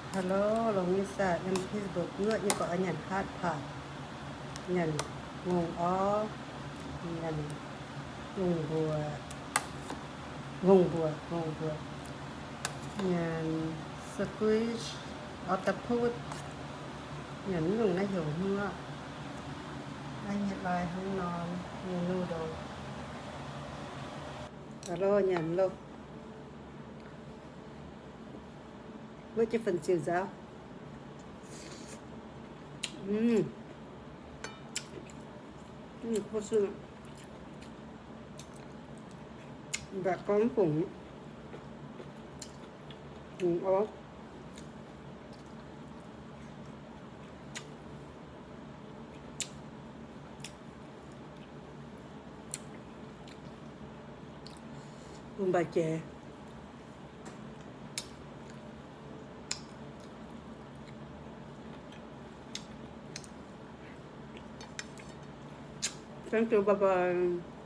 Hello, longx nyei saah, yiem Facebook wuov, yie gorngv nyanc hot pot, nyanc ngongh orv, nyanc ngongh mbuoqc, ngongh mbuoqc, ngongh mbuoqc, nyanc squid, octopus, nyanc mv nyungc naaiv heuc hmuoqv, naaiv nyei lai hnangv nor, nyei noodle. Hello, nyanc loh. Wuov jienv fen-ziu nzaaux. Mm. Mm, โคตร 顺. Mv baac gorngv mv fungc. Mm, orv. Bun mbaih jiex. Thank you, bye bye.